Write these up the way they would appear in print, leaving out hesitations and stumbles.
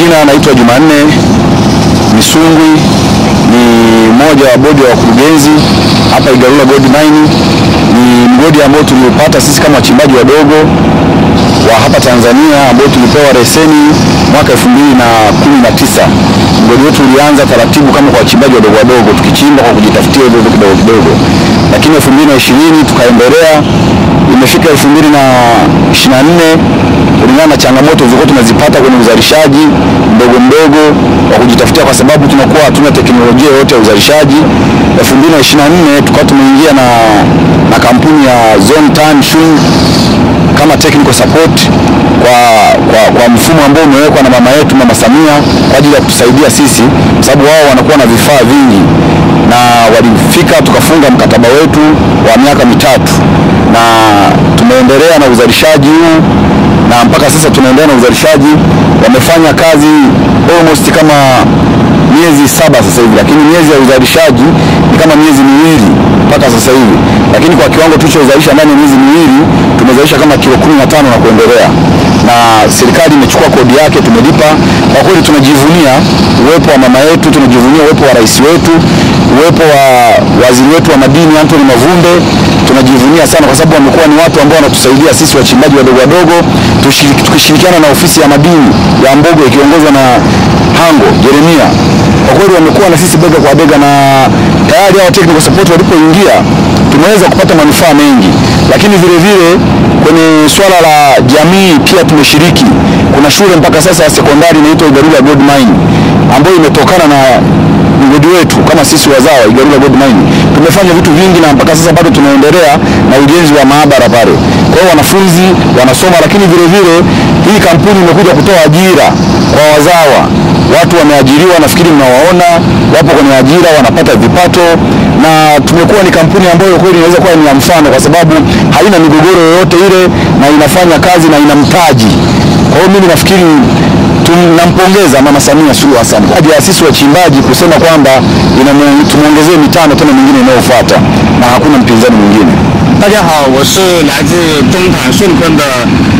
majina naitwa Jumanne Misungwi, ni mmoja wa bodi ya wakurugenzi hapa Igalula Gold Mine. Ni mgodi ambao tuliupata sisi kama wachimbaji wadogo wa hapa Tanzania ambao tulipewa leseni mwaka 2019. Mgodi wetu ulianza taratibu kama kwa wachimbaji wadogo wadogo, tukichimba kwa kujitafutia hivyo kidogo kidogo. Lakini 2020 tukaendelea, imefika 2024 kulingana na changamoto zilizokuwa tunazipata kwenye uzalishaji mdogo mdogo wa kujitafutia, kwa sababu tunakuwa hatuna teknolojia yote ya uzalishaji. 2024 tukawa tumeingia na kampuni ya Zhongtan Shun kama technical support kwa mfumo ambao umewekwa na mama yetu Mama Samia kwa ajili ya kutusaidia sisi, kwa sababu wao wanakuwa na vifaa vingi, na walifika tukafunga mkataba wetu wa miaka 3 na tumeendelea na uzalishaji huu na mpaka sasa tunaendelea na uzalishaji. Wamefanya kazi almost kama miezi 7 sasa hivi, lakini miezi ya uzalishaji ni kama miezi 2 mpaka sasa hivi, lakini kwa kiwango tulichozalisha ndani ya miezi 2 tumezalisha kama kilo 15 na kuendelea, na serikali imechukua kodi yake, tumelipa. Kwa kweli tunajivunia uwepo wa mama yetu, tunajivunia uwepo wa rais wetu, uwepo wa waziri wetu wa madini Anthony Mavunde. Tunajivunia sana kwa sababu wamekuwa ni watu ambao wanatusaidia sisi wachimbaji wadogo wadogo, tukishirikiana na ofisi ya madini ya Mbogo ikiongozwa na Hango Jeremia. Kwa kweli wamekuwa na sisi bega kwa bega, na tayari hao technical support walipoingia tumeweza kupata manufaa mengi. Lakini vile vile kwenye swala la jamii pia tumeshiriki. Kuna shule mpaka sasa ya sekondari inaitwa Igalula Gold Mine ambayo imetokana na mgodi wetu kama sisi wazawa Igalula Gold Mine. Tumefanya vitu vingi na mpaka sasa bado tunaendelea na ujenzi wa maabara pale. Kwa hiyo wanafunzi wanasoma, lakini vile vile hii kampuni imekuja kutoa ajira kwa wazawa. Watu wameajiriwa, nafikiri mnawaona wapo kwenye ajira, wanapata vipato, na tumekuwa ni kampuni ambayo kweli inaweza kuwa ni ya mfano kwa sababu haina migogoro yoyote ile na inafanya kazi na ina mtaji. Kwa hiyo mimi nafikiri tunampongeza Mama Samia Suluhu Hassan kwa ajili ya sisi wachimbaji kusema kwamba tumuongezee 5 tena mingine inayofuata na hakuna mpinzani mwingine. 大家好，我是来自中坦顺坤的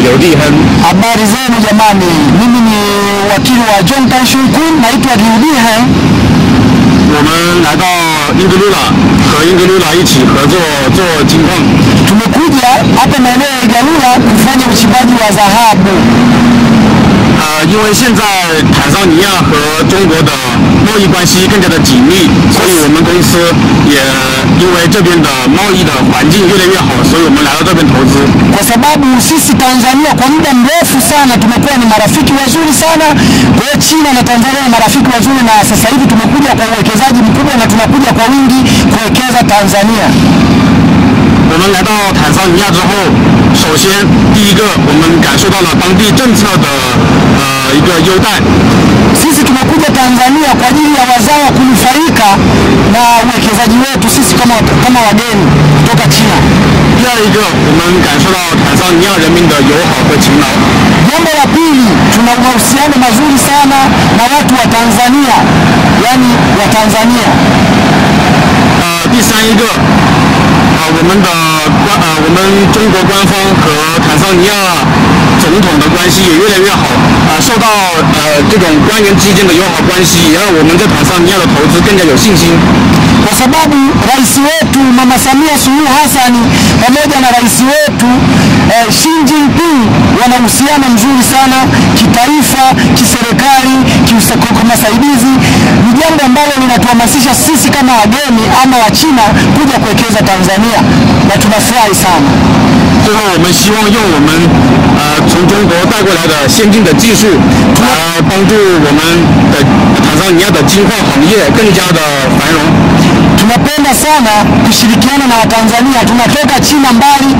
刘立亨。 Habari zenu jamani, mimi ni wakili wa Zhongtan Shun, naitwa Liu Lihen. 我们来到英格鲁拉，和英格鲁拉一起合作做金矿。 Tumekuja hapa maeneo ya Igalula kufanya uchimbaji wa dhahabu. 因为现在坦桑尼亚和中国的贸易关系更加的紧密，所以我们公司也因为这边的贸易的环境越来越好，所以我们来到这边投资。 Kwa sababu sisi Tanzania kwa muda mrefu sana tumekuwa ni marafiki wazuri sana. Kwa hiyo China na Tanzania ni marafiki wazuri, na sasa hivi tumekuja kwa uwekezaji mkubwa na tunakuja kwa wingi kuwekeza Tanzania. 我们来到坦桑尼亚之后，首先第一个，我们感受到了当地政策的一个优待。 Sisi tumekuja Tanzania kwa ajili ya wazawa kunufaika na uwekezaji wetu sisi kama wageni kutoka China. 第二一个，我们感受到坦桑尼亚人民的友好和勤劳。 Jambo la pili, tuna mahusiano mazuri sana na watu wa Tanzania, yani wa Tanzania. 第三一个，我们中国官方和坦桑尼亚总统的关系也越来越好。受到这种官员之间的友好关系，也让我们在坦桑尼亚的投资更加有信心。 Kwa sababu rais wetu Mama Samia Suluhu Hassan pamoja na rais wetu Xi Jinping wana uhusiano mzuri sana kitaifa, kiserikali, kimasaidizi. Ni jambo ambalo linatuhamasisha sisi kama wageni ama wa China kuja kuwekeza Tanzania, na tunafurahi sana. 最后，我们希望用我们从中国带过来的先进的技术，来帮助我们的坦桑尼亚的金矿行业更加的繁荣。 Tunapenda sana kushirikiana na Watanzania. Tunatoka China mbali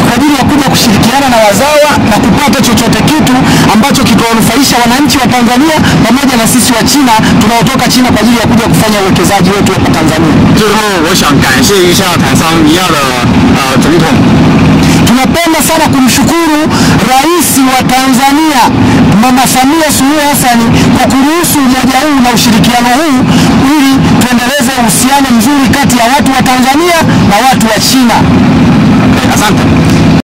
kwa ajili ya kuja kushirikiana na wazawa na kupata chochote kitu ambacho kitawanufaisha wananchi wa Tanzania pamoja na sisi wa China tunaotoka China kwa ajili ya kuja kufanya uwekezaji wetu hapa Tanzania. 最后，我想感谢一下坦桑尼亚的总统。 Tunapenda sana kumshukuru Rais wa Tanzania Mama Samia Suluhu Hassan kwa kuruhusu umoja huu na ushirikiano huu ili tuendeleze uhusiano mzuri kati ya watu wa Tanzania na watu wa China. Asante.